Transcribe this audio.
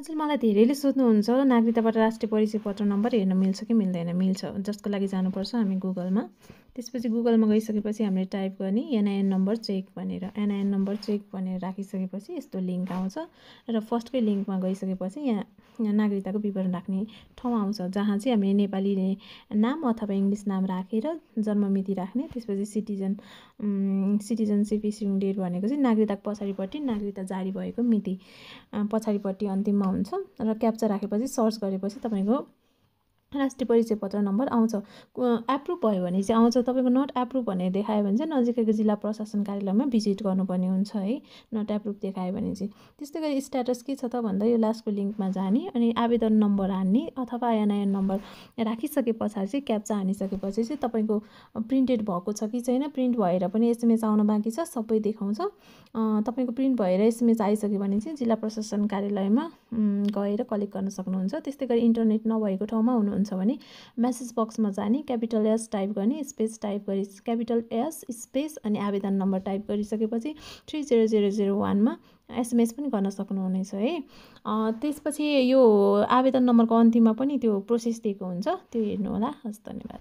हजुर, मलाई धेरैले सोध्नुहुन्छ नागरिकताबाट राष्ट्रिय परिचय पत्र नम्बर हेर्न मिल्छ कि मिल्दैन? मिल्छ, जसको लागि जानुपर्छ हामी गुगलमा। त्यसपछि गुगलमा गइसकेपछि हामीले टाइप गर्ने एनआइएन नम्बर चेक भनेर, एनआइएन नम्बर चेक भनेर राखिसकेपछि यस्तो लिङ्क आउँछ र फर्स्टकै लिङ्कमा गइसकेपछि यहाँ नागरिकताको विवरण राख्ने ठाउँ आउँछ, जहाँ चाहिँ हामीले नेपाली नाम अथवा इङ्ग्लिस नाम राखेर जन्ममिति राख्ने, त्यसपछि सिटिजनसिप इस्युङ डेट भनेको चाहिँ नागरिकताको पछाडिपट्टि नागरिकता जारी भएको मिति पछाडिपट्टि अन्तिममा हुन्छ र क्याप्चा राखेपछि सर्च गरेपछि तपाईँको राष्ट्रिय परिचय पत्र नम्बर आउँछ। एप्रुभ भयो भने चाहिँ आउँछ, तपाईँको नट एप्रुभ भनेर देखायो भने चाहिँ नजिकैको जिल्ला प्रशासन कार्यालयमा भिजिट गर्नुपर्ने हुन्छ है, नट एप्रुभ देखायो भने चाहिँ। त्यस्तै गरी स्ट्याटस के छ त भन्दा यो लास्टको लिङ्कमा जाने अनि आवेदन नम्बर हान्ने अथवा एनआइएन नम्बर राखिसके पछाडि चाहिँ क्याप्चा हानिसकेपछि चाहिँ तपाईँको प्रिन्टेड भएको छ कि छैन, प्रिन्ट भएर पनि एसएमएस आउन बाँकी छ, सबै देखाउँछ। तपाईँको प्रिन्ट भएर एसएमएस आइसक्यो भने चाहिँ जिल्ला प्रशासन कार्यालयमा गएर कलेक्ट गर्न सक्नुहुन्छ। त्यस्तै गरी इन्टरनेट नभएको ठाउँमा हुनुहुन्छ भने मेसेज बक्समा जाने, क्यापिटल एस टाइप गर्ने, स्पेस टाइप गरी क्यापिटल एस स्पेस अनि आवेदन नम्बर टाइप गरिसकेपछि 30001मा एसएमएस पनि गर्न सक्नुहुनेछ है। त्यसपछि यो आवेदन नम्बरको अन्तिममा पनि त्यो प्रोसेस दिएको हुन्छ, त्यो हेर्नु होला। हस्, धन्यवाद।